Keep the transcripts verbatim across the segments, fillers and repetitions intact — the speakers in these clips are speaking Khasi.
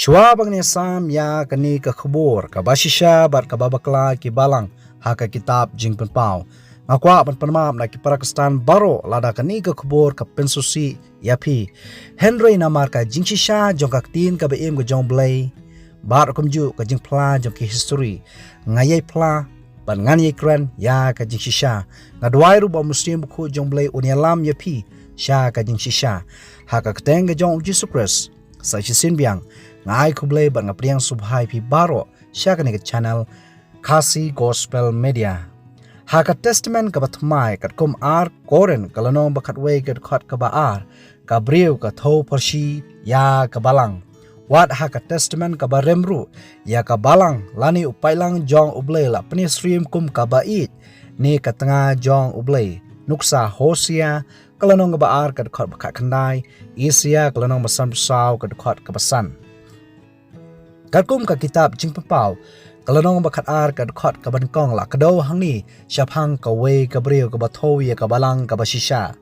Shuwa ba ngan ïa sam ïa kane ka khubor kaba shisha bad kaba bakla ki balang ha ka kitab Jingpynpaw, nga kwah ban pynmap na ki para Khristan baroh lada kane ka khubor ka pynsngewsih ïa phi. Hynrei namar ka jingshisha jong ka ktien kaba im ka jong U Blei bad kumjuh ka jingphla jong ki histori, nga ïai phla bad ngan ïai kren ïa ka jingshisha. Nga duwai ruh ba U Mynsiem Bakhuid jong U Blei un ïalam ïa phi sha ka jingshisha. Ha ka kyrteng ka jong U Jisu Khrist, sa shisien biang nga ai khublei bad nga pdiang sngewbha ïa phi baroh sha kane ka channel Khasi Gospel Media. Ha ka Testament kaba Thymmai, katkum ar Korinth ka lynnong ba khatwei ka dkhot kaba ar, ka briew ka thew pyrshah ïa ka balang. Wat ha ka Testament kaba rim ruh, ïa ka balang lane u paidlang jong U Blei la pynïasyriem kum kaba ïeit ne ka tnga jong U Blei. Nuksa Hosea ka lynnong kaba ar ka dkhot ba khatkhyndai, Isaïah ka lynnong ba sanphew saw ka dkhot kaba san. Katkum ka kitab Jingpynpaw ka lynnong ba khatar ka dkhot kaba nyngkong la kdew hangne shaphang kawei ka briew kaba thew ïa ka balang kaba shisha,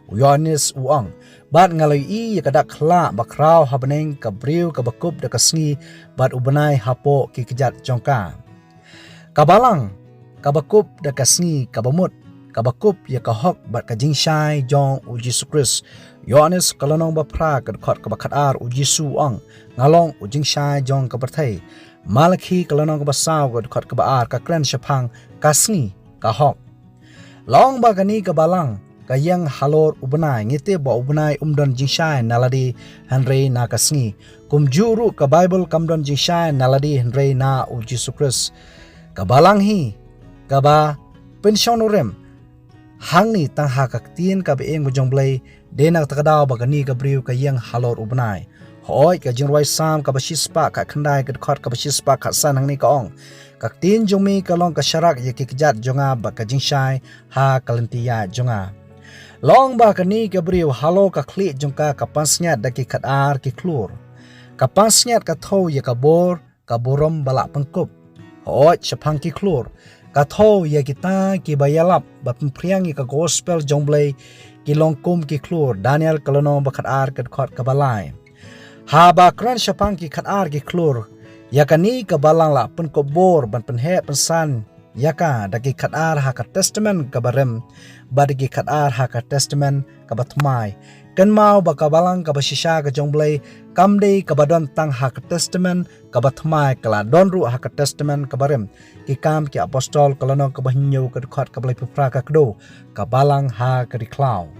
u Ïoannis u ong. Bad nga la ïohi ïa ka dak khyllah ba khraw ha bneng, ka briew kaba kup da ka sngi bad u bnai hapoh ki kjat jong ka. Ka balang kaba kup da ka sngi kaba mut, kaba kup ïa ka hok bad ka jingshai jong U Jisu Khrist. Ïoannis ka lynnong ba phra ka dkhot kaba khatar, U Jisu u ong, nga long u jingshai jong ka pyrthei. Malakhi ka lynnong kaba saw ka dkhot kaba ar ka kren shaphang ka sngi ka hok. La ong ba kane ka balang ka ïeng halor u bnai, ngi tip ba u bnai um don jingshai na lade hynrei na ka sngi. Kumjuh ruh ka Baibl kam don jingshai na lade hynrei na U Jisu Khrist. Ka balang hi kaba pynshong nongrim hangne tang ha ka ktien kaba im ka jong U Blei, dei na kata ka daw ba kane ka briew ka ïeng halor u bnai. Hooid, ka Jingrwai Salm kaba shispah khatkhyndai ka dkhot kaba shispah khatsan hangne ka ong, ka ktien jong me ka long ka sharak ïa ki kjat jong nga bad ka jingshai ha ka lynti ïaid jong nga. La ong ba kane ka briew halor ka khlieh jong ka ka pansngiat da ki khatar ki khlur. Ka pansngiat ka thew ïa ka bor ka burom ba la pynkup. Hooid, shaphang ki khlur, ka thew ïa kita kiba ïalap bad pynphriang ïa ka gospel jong U Blei, ki long kum ki khlur. Daniel ka lynnong ba khatar ka dkhot kaba lai. Haba kren shaphang ki khatar ki khlur, ïa kane ka balang la pynkup bor ban pynheh pynsan ïa ka da ki khatar ha ka Testament kaba rim bad da ki khatar ha ka Testament kaba thymmai. Kynmaw ba ka balang kaba shisha ka jong U Blei kam dei kaba don tang ha ka Testament kaba thymmai, ka la don ruh ha ka Testament kaba rim. Ki Kam ki Apostol ka lynnong kaba hynñiew ka dkhot kaba laiphew phra ka kdew, ka balang ha ka ri khlaw.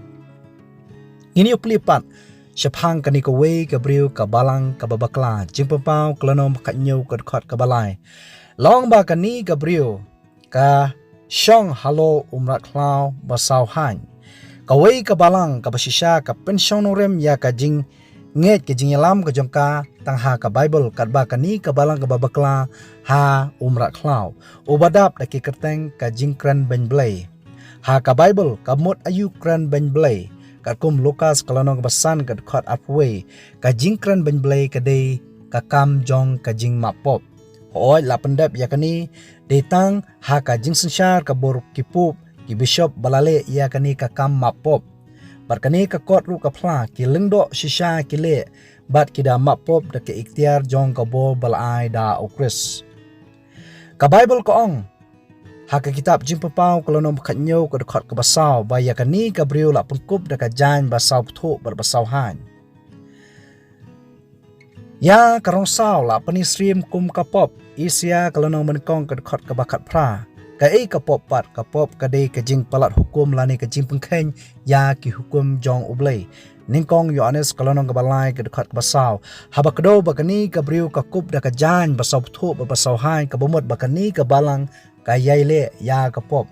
Ngin ïa plie pat shaphang kane kawei ka briew ka balang kaba bakla. Jingpynpaw ka lynnong ba khathynñiew ka dkhot kaba lai. La ong ba kane ka briew ka shong halor u mrad khlaw ba saw haiñ. Kawei ka balang kaba shisha ka pynshong nongrim ïa ka jingngeit ka jingïalam ka jong ka tang ha ka Baibl, katba kane ka balang kaba bakla ha u mrad khlaw uba dap da ki kyrteng ka jingkren beiñ Blei. Ha ka Baibl ka mut aïu kren beiñ Blei? Katkum Lukas ka lynnong kaba san ka dkhot arphew wei, ka jingkren beiñ Blei ka dei ka kam jong ka jingmap pop. Hooid, la pyndep ïa kane, dei tang ha ka jingsynshar ka bor ki pope, ki bishop ba la leh ïa kane ka kam map pop. Bad kane ka kot ruh ka phla, ki lyngdoh shisha ki leh bad ki da map pop da ka iktiar jong ka bor ba la ai da U Khrist. Ka Baibl ka ong ha ka kitab Jingpynpaw ka lynnong ba khathynñiew ka dkhot kaba saw ba ïa kane ka briew la pynkup da ka jaiñ ba saw bthuh bad ba saw haiñ. Ïa ka rong saw la pynïasyriem kum ka pop. Isaïah ka lynnong ba nyngkong ka dkhot kaba khatphra. Kaei ka pop pat? Ka pop ka dei ka jingpalat hukum lane ka jingpynkheiñ ïa ki hukum jong U Blei. Nyngkong Ïoannis ka lynnong kaba lai ka dkhot kaba saw. Haba kdew ba kane ka briew ka kup da ka jaiñ ba saw bthuh bad ba saw haiñ, kaba mut ba kane ka balang ka ïai leh ïa ka pop.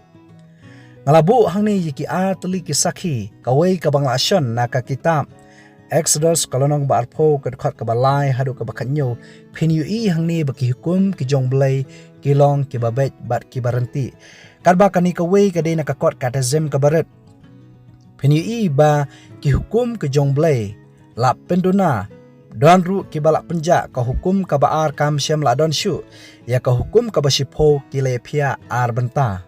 Nga la buh hangne ïa ki ar tylli ki sakhi, kawei kaba nga la shon na ka kitab Exodus ka lynnong ba arphew ka dkhot kaba lai haduh kaba khathynñiew. Phin ïohi hangne ba ki hukum ki jong U Blei ki long kiba beit bad kiba ryntih. Katba kane kawei ka dei na ka kot Catechism kaba rit. Phin ïohi ba ki hukum ki jong U Blei la pynduna, don ruh kiba la pynjah. Ka hukum kaba ar kam shym la don shuh, ïa ka hukum kaba shiphew ki la ïaphiah ar bynta.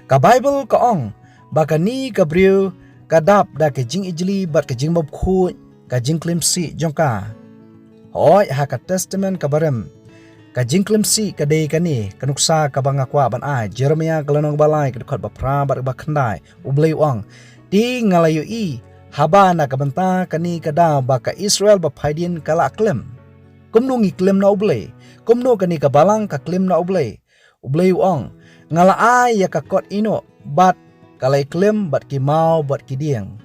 Ka Baibl ka ong ba kane ka briew ka dap da ka jingijli bad ka jingbymkhuid ka jingklim sih jong ka. Hooid, ha ka Testament kaba rim, ka jingklim sih ka dei kane ka nuksa kaba nga kwah ban ai. Jeremiah ka lynnong ba lai ka dkhot ba phra bad ba khyndai, U Blei u ong, te nga la ïohi haba na ka bynta kane ka daw ba ka Israel ba phaidien ka la klim. Kumno ngi klim na U Blei? Kumno kane ka balang ka klim na U Blei? U Blei u ong, nga la ai ïa ka kot ïehnoh bad ka la klim bad ki maw bad ki dieng.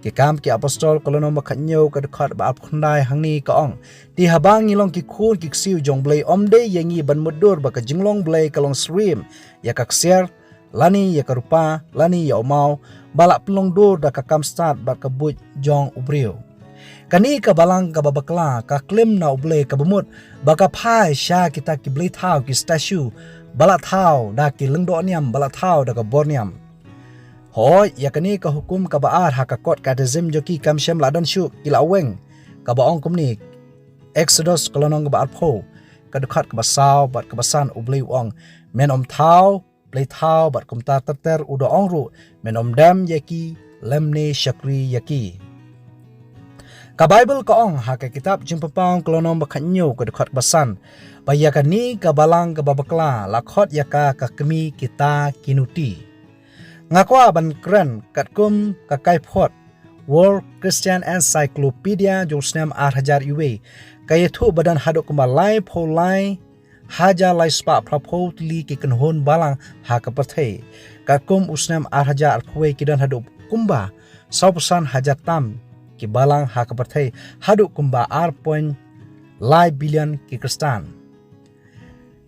Ki Kam ki Apostol ka lynnong ba khathynñiew ka dkhot ba arphew khyndai hangne ka ong, te haba ngi long ki khun ki ksiew jong U Blei, ym dei ïa ngi ban mutdur ba ka jinglong Blei ka long syriem ïa ka ksiar, lane ïa ka rupa, lane ïa u maw ba la pynlong dur da ka kam stad bad ka buit jong u briew. Kane ka balang kaba bakla ka klim na U Blei, kaba mut ba ka phai sha kita ki blei thaw, ki statue ba la thaw da ki lyngdoh niam, ba la thaw da ka bor niam. Hooid, ïa kane ka hukum kaba ar ha ka kot Catechism jong ki, kam shym la don shuh, ki la weng, kaba ong kumne. Exodus ka lynnong kaba arphew, ka dkhot kaba saw bad kaba san, U Blei u ong, men ym thaw blei thaw bad kumta ter ter. U da ong ruh, men ym dem ïa ki lymne shakri ïa ki. Ka Baibl ka ong ha ka kitab Jingpynpaw ka lynnong ba khathynñiew ka dkhot ba san, ba ïa kane ka balang kaba bakla la khot ïa ka ka kmie kita ki nuti. Nga kwah ban kren katkum ka kaiphod World Christian Encyclopedia jong u snem ar hajar wei, ka ïathuh ba don haduh kumba laiphew lai hajar laispah phraphew tylli ki kynhun balang ha ka pyrthei. Katkum u snem ar hajar arphew wei ki don haduh kumba sawphew san hajar tam ki balang ha ka pyrthei, haduh kumba ar point lai billion ki Khristan.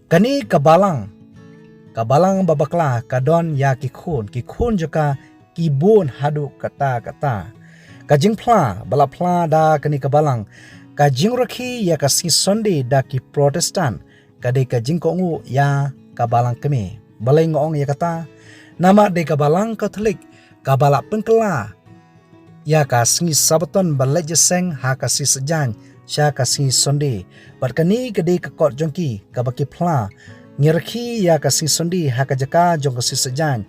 Kane ka balang, ka balang ba bakla ka don ïa ki khun, ki khun jong ka ki bun haduh katta katta. Ka jingphla ba la phla da kane ka balang ka jingrakhe ïa ka sngi Sunday da ki Protestant, ka dei ka jingkohnguh ïa ka balang kmie. Balei nga ong ïa kata? Namar dei ka balang Katholik kaba la pynkylla ïa ka sngi Sabbaton ban leit jingïaseng ha ka sngi Saitjaiñ sha ka sngi Sunday. Bad kane ka dei ka kot jong ki kaba ki phla, ngi rakhe ïa ka sngi Sunday ha ka jaka jong ka sngi Saitjaiñ.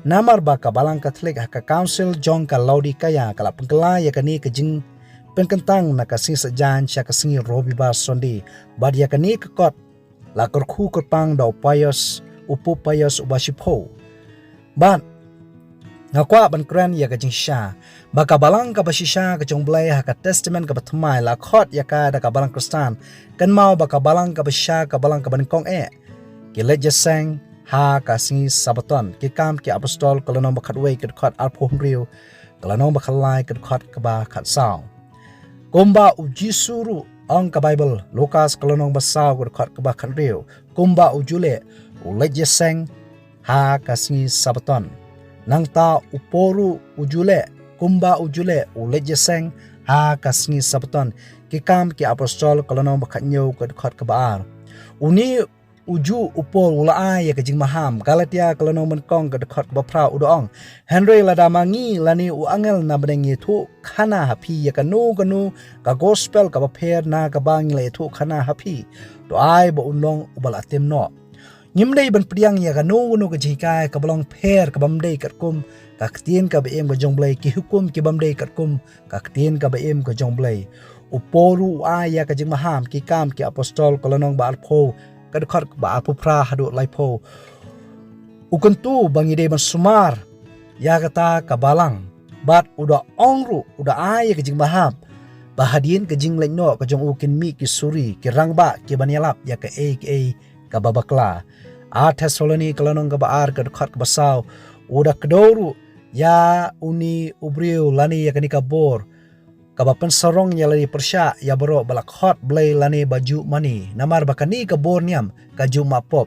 Namar ba ka balang Katholik ha ka Council jong ka Laodikaia ka la pynkylla ïa kane ka jingpynkyntang na ka sngi Saitjaiñ sha ka sngi Robibar Sunday. Bad ïa kane ka kot la kyrkhu kyrpang da u Pius, u Pope Pius uba shiphew. Bad nga kwah ban kren ïa ka jingshisha ba ka balang kaba shisha ka jong U Blei ha ka Testament kaba thymmai la khot ïa ka da ka balang Khristan. Kynmaw ba ka balang kaba shisha, ka balang kaba nyngkong eh, ki leit jingïaseng ha ka sngi Sabbaton. Ki Kam ki Apostol ka lynnong ba khatwei ka dkhot arphew hynriew, ka lynnong ba khatlai ka dkhot kaba khatsaw. Kumba U Jisu ruh, ong ka Baibl, Lukas ka lynnong ba saw ka dkhot kaba khathynriew, kumba u ju leh, u leit jingïaseng ha ka sngi Sabbaton. Nangta u Paul ruh u ju leh, kumba u ju leh, u leit jingïaseng ha ka sngi Sabbaton. Ki Kam ki Apostol ka lynnong ba khathynñiew ka dkhot kaba ar. Une u ju u Paul u la ai ïa ka jingmaham. Galatia ka lynnong ba nyngkong ka dkhot kaba phra, u da ong, hynrei lada ma ngi lane u angel na bneng ngi ïathuh khana ha phi ïa kano kano ka gospel kaba pher na kaba ngi la ïathuh khana ha phi, to ai ba un long uba la tim noh. Ngim dei ban pdiang ïa kano kano ka jinghikai kaba long pher, kaba ym dei katkum ka ktien kaba im ka jong U Blei, ki hukum kiba ym dei katkum ka ktien kaba im ka jong U Blei. U Paul ruh u ai ïa ka jingmaham. Ki Kam ki Apostol ka lynnong ba arphew, ka dkhot ba arphew phra haduh laiphew. U kyntu ba ngi dei ban sumar ïa kata ka balang. Bad u da ong ruh, u da ai ïa ka jingmaham ba hadien ka jingleit noh ka jong u kin mih ki suri, ki rangbah kiban ïalap ïa kaei kaei kaba bakla. Ar Thessaloni ka lynnong kaba ar ka dkhot kaba saw, u da kdew ruh ïa une u briew lane ïa kane ka bor kaba pynsarong ïa lade pyrshah ïa baroh ba la khot blei lane ba ju mane, namar ba kane ka bor niam ka ju map pop.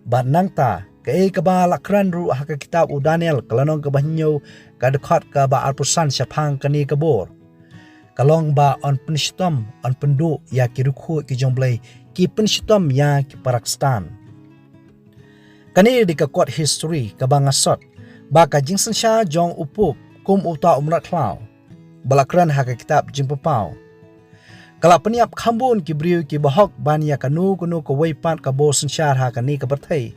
Bad nangta kaei kaba la kren ruh ha ka kitab u Daniel ka lynnong kaba hynñiew ka dkhot kaba arphew san shaphang kane ka bor, ka long ba yn pynshitom, yn pynduh ïa ki riewkhuid ki jong U Blei, ki pynshitom ïa ki para Khristan. Kane dei ka kot history kaba nga sot ba ka jingsynshar jong u Pope kum uta u mrad khlaw ba la kren ha ka kitab Jingpynpaw, ka la pynïap kham bun ki briew kiba hok ban ïa kano kano kawei pat ka bor synshar ha kane ka pyrthei.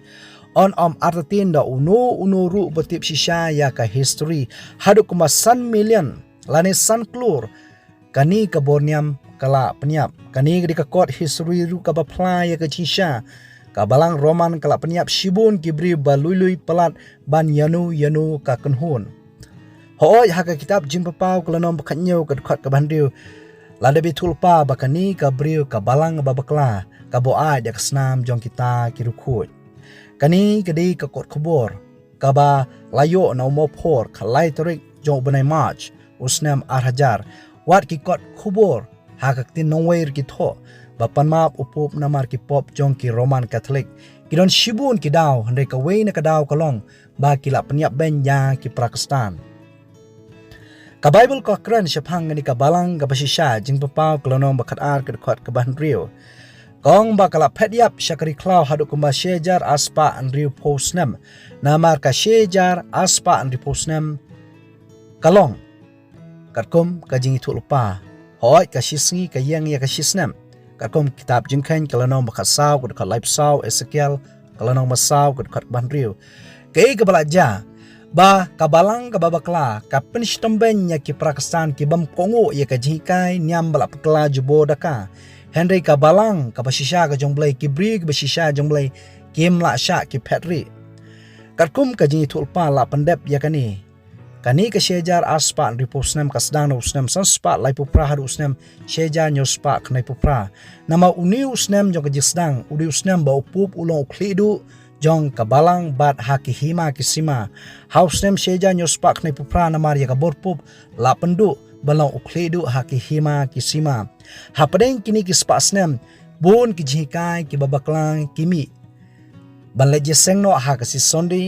Yn ym artatien da uno uno ruh ba tip shisha ïa ka history, haduh kumba san million lane san klur kane ka bor niam ka la pynïap. Kane ka dei ka kot history ruh kaba phla ïa ka jingshisha. Ka balang Roman ka la pynïap shibun ki briew ba lui lui palat ban ïano ïano ka kynhun. Hooid, ha ka kitab Jingpynpaw ka lynnong ba khathynñiew ka dkhot kaba hynriew la dep ïathuh lypa ba kane ka briew ka balang ba bakla ka buaid ïa ka snam jong kita ki riewkhuid. Kane ka dei ka kot khubor kaba la ïoh na u Mawphor, ka lai tarik jong u bnai March u snem ar hajar. Wat ki kot khubor ha ka ktien nongwei ruh ki thoh ba pan map u Pope namar ki pop jong ki Roman Catholic. Ki don shibun ki daw, hynrei kawei na ka daw ka long ba ki la pynïap beiñ ïa ki Protestant. Ka Baibl ka kren shaphang kane ka balang kaba shisha, Jingpynpaw ka lynnong ba khatar ka dkhot kaba hynriew. Ka ong ba ka la phet ïap sha ka ri khlaw haduh kumba shi hajar ar spah hynriewphew snem. Namar ka shi hajar ar spah hynriewphew snem ka long katkum ka jingïathuh lypa. Hooid, ka shi sngi ka ïeng ïa ka shi snem. Katkum kitab Jingkheiñ ka lynnong ba khatsaw ka dkhot laiphew saw, Esekiel ka lynnong ba saw ka dkhot ba hynriew. Kaei kaba la jia? Ba ka balang kaba bakla ka pynshitom beiñ ïa ki Protestant ki bym kohnguh ïa ka jinghikai niam ba la pynkylla jubor da ka. Hynrei ka balang kaba shisha ka jong Blei, ki briew kiba shisha jong Blei, kim lah shah ki phet rieh. Katkum ka jingïathuh lypa la pyndep ïa kane. Kane ka shi hajar ar spah hynriewphew snem ka sdang na u snem san spah laiphew phra haduh u snem shi hajar hynñiew spah khyndaiphew phra. Namar une u snem jong ka jingsdang u dei u snem ba u Pope u long u khlieh duh jong ka balang bad ha ki hima ki sima. Ha u snem shi hajar hynñiew spah khyndaiphew phra namar ïa ka bor Pope la pynduh ban long u khlieh duh ha ki hima ki sima. Hapdeng kine ki spah snem bun ki jinghikai kiba bakla ki mih. Ban leit ïaseng noh ha ka sngi Sunday,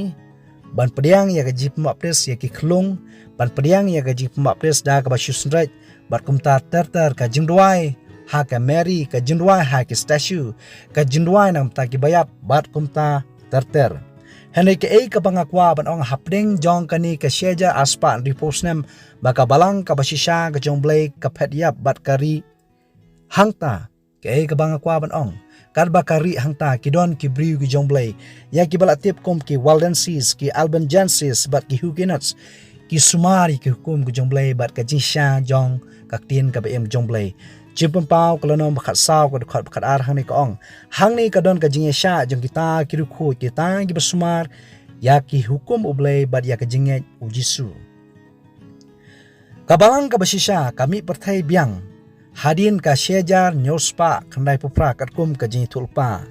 ban pdiang ïa ka jingpynbaptis ïa ki khyllung, ban pdiang ïa ka jingpynbaptis da kaba shu synreit, bad kumta ter ter, ka jingduwai ha ka Mary, ka jingduwai ha ki statue, ka jingduwai na ka bynta kiba ïap, bad kumta ter ter. Hynrei kaei kaba nga kwah ban ong hapdeng jong kane ka shi hajar ar spah hynriewphew snem ba ka balang kaba shisha ka jong Blei ka phet ïap bad ka rieh hangta. Kaei kaba nga kwah ban ong, katba ka rieh hangta ki don ki briew ki jong Blei, ïa kiba la tip kum ki Waldenses, ki Albigenses bad ki Huguenots, ki sumar ïa ki hukum ki jong Blei bad ka jingshisha jong ka ktien kaba im jong Blei. Jingpynpaw ka lynnong ba khatsaw ka dkhot ba khatar hangne ka ong, hangne ka don ka jingïaishah jong kita ki riewkhuid, kita kiba sumar ïa ki hukum u Blei bad ïa ka jingngeit u Jisu. Ka balang kaba shisha ka mih pyrthei biang hadien ka shi hajar hynñiew spah khyndaiphew phra katkum ka jingïathuh lypa.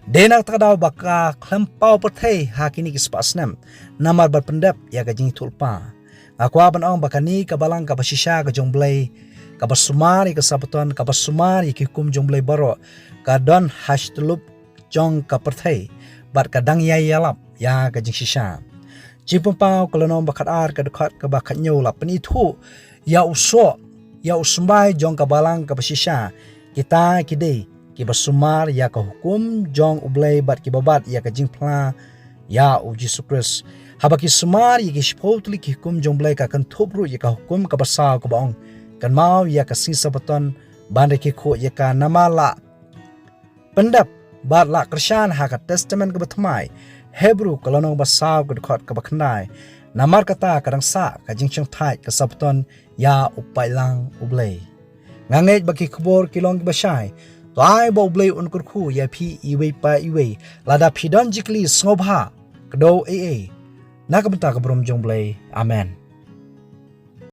Dei na kata ka daw ba ka khlem paw pyrthei ha kine ki spah snem namar ban pyndep ïa ka jingïathuh lypa. Nga kwah ban ong ba kane ka balang kaba shisha ka jong Blei, kaba sumar ïa ka Sabbaton, kaba sumar ïa ki hukum jong Blei baroh, ka don ha shi tyllup jong ka pyrthei bad ka dang ïai ïalap ïa ka jingshisha. Jingpynpaw ka lynnong ba khatar ka dkhot kaba khathynñiew la pynithuh ïa u soh, ïa u symbai jong ka balang kaba shisha. Kita ki dei kiba sumar ïa ka hukum jong u Blei bad kiba bat ïa ka jingphla ïa u Jisu Khrist. Haba ki sumar ïa ki shiphew tylli ki hukum jong Blei, ka kynthup ruh ïa ka hukum kaba saw kaba ong, kynmaw ïa ka sngi Sabbaton ban ri khuid ïa ka, namar la pyndep bad la kyrshan ha ka Testament kaba thymmai. Hebru ka lynnong ba saw ka dkhot kaba khyndai. Namar kata ka dang sah ka jingshongthait ka Sabbaton ïa u paidlang u Blei. Nga ngeit ba ki khubor ki long kiba shai. To ai ba u Blei un kyrkhu ïa phi iwei pa iwei. Lada phi don jingkylli, sngewbha kdew ei ei na ka bynta ka burom jong u Blei. Amen.